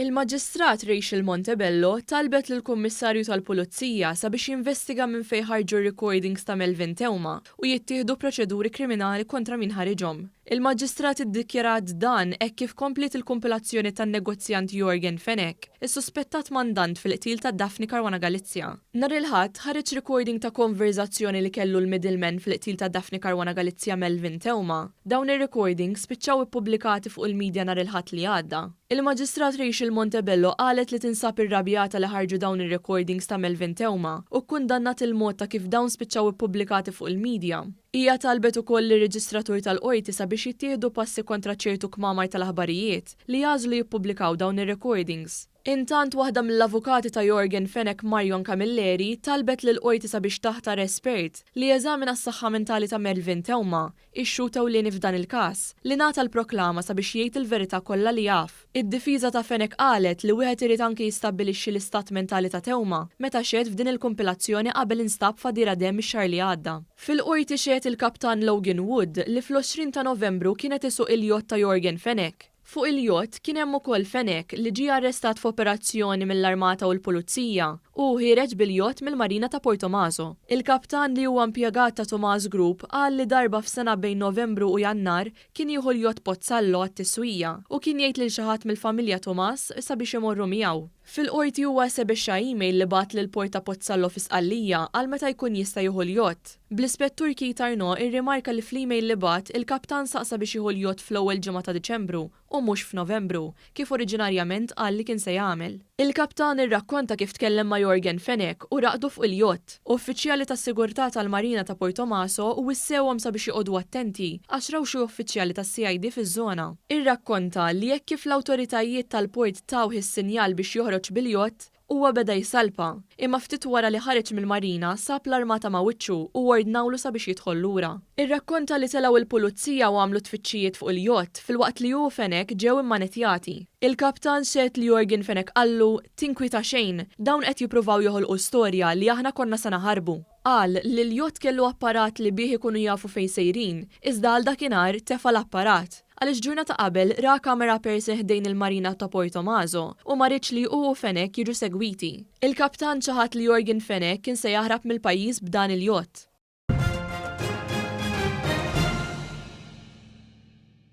Il-Maġistrat Rachel Montebello talbet lill-Kummissarju tal-Pulizija sabiex jinvestiga minn fejn ħarġu r-recordings ta' Melvin Theuma u jittieħdu proċeduri kriminali kontra min ħariġhom. Il-Maġistrat iddikjarat dan hekk kif kompliet il-kumpilazzjoni tan-negozjant Yorgen Fenech, is-suspettat mandant fil-qtil ta' Daphne Caruana Galizia. Nhar il-Ħadd, ħareġ recording ta' konverżazzjoni li kellu l-middleman fil-qtil ta' Daphne Caruana Galizia Melvin Theuma. Dawn ir-recordings spiċċaw ippubblikati fuq il-media nhar il-Ħadd li għadda. Il-Maġistrat Rachel Montebello qalet li tinsab irrabjata li ħarġu dawn ir-recordings ta' Melvin Theuma u kkundannat il-mod ta' kif dawn spiċċaw ippubblikati fuq il-media. Hija talbet ukoll lir-Reġistratur tal-Qorti sabiex jittieħdu passi kontra ċertu kmamar tal-aħbarijiet li għażlu jippubblikaw dawn ir-recordings. Intant waħda mill-avukati ta' Yorgen Fenech Marion Camilleri talbet lill-Qorti sabiex taħtar espert li jeżamina s-saħħa mentali ta' Melvin Theuma ix-xhud ewlieni f'dan il-każ, li ngħata l-proklama sabiex jgħid il-verità kollha li jaf. Id-difiża ta' Fenech qalet li wieħed irid anki jistabbilixxi l-istat mentali ta' Theuma meta xehed f'din il-kumpilazzjoni qabel instab f'għadira demm ix-xahar li għadda. Fil-Qorti xehed il-Kaptan Logan Wood li fl-20 ta' Novembru kien qed isuq il-jott ta' Yorgen Fenech. Fuq il-jott kien hemm ukoll Fenech li ġie arrestat f'operazzjoni mill-Armata u l-Pulizija u hu ħiereġ bil-jott mill-Marina ta' Portomaso. Il-kaptan li huwa impjegat ta' Tumas Group qal li darba f'sena bejn Novembru u Jannar kien jieħu l-jott Pozzallo għat-tiswija u kien jgħid lil xi ħadd mill-familja Tumas sabiex imorru miegħu. Fil-Qorti huwa esebixxa email li bagħat lill-Port ta' Pozzallo fi Sqallija għal meta jkun jista' jieħu l-jott. Bl-Ispettur Keith Arnaud irrimarka li fl-email li bagħat, il-kaptan saqsa biex jieħu l-jott fl-ewwel ġimgħa ta' Diċembru u mhux f'Novembru, kif oriġinarjament qal li kien se jagħmel. Il-kaptan irrakkonta kif tkellem ma' Yorgen Fenech u raqdu fuq il-jott. Uffiċjali tas-sigurtà tal-Marina ta' Portomaso wissewhom sabiex joqogħdu attenti għax raw xi uffiċjali tas-CID fiż-żona. Irrakkonta li hekk kif l-awtoritajiet tal-port tawh is-sinjal biex joħroġ bil-jott, huwa beda jsalpa, imma ftit wara li ħareġ mill-marina sab l-armata ma' wiċċu u ordnawlu sabiex jidħol lura. Irrakkonta li telgħu l-pulizija u għamlu tfittxijiet fuq il-jott filwaqt li hu u Fenech ġew immanettjati. Il-kaptan xehed li Yorgen Fenech qallu, Tinkwieta xejn, dawn qed jippruvaw joħolqu storja li aħna konna se naħarbu. Qal li l-jott kellu apparat li bih ikunu jafu fejn sejrin, iżda għal dakinhar tefa' l-apparat, għaliex ġurnata qabel ra camera person ħdejn il-marina ta' Portomaso u ma riedx li hu u Fenech jiġu segwiti. Il-kaptan ċaħad li Yorgen Fenech kien se jaħrab mill-pajjiż b'dan il-jott.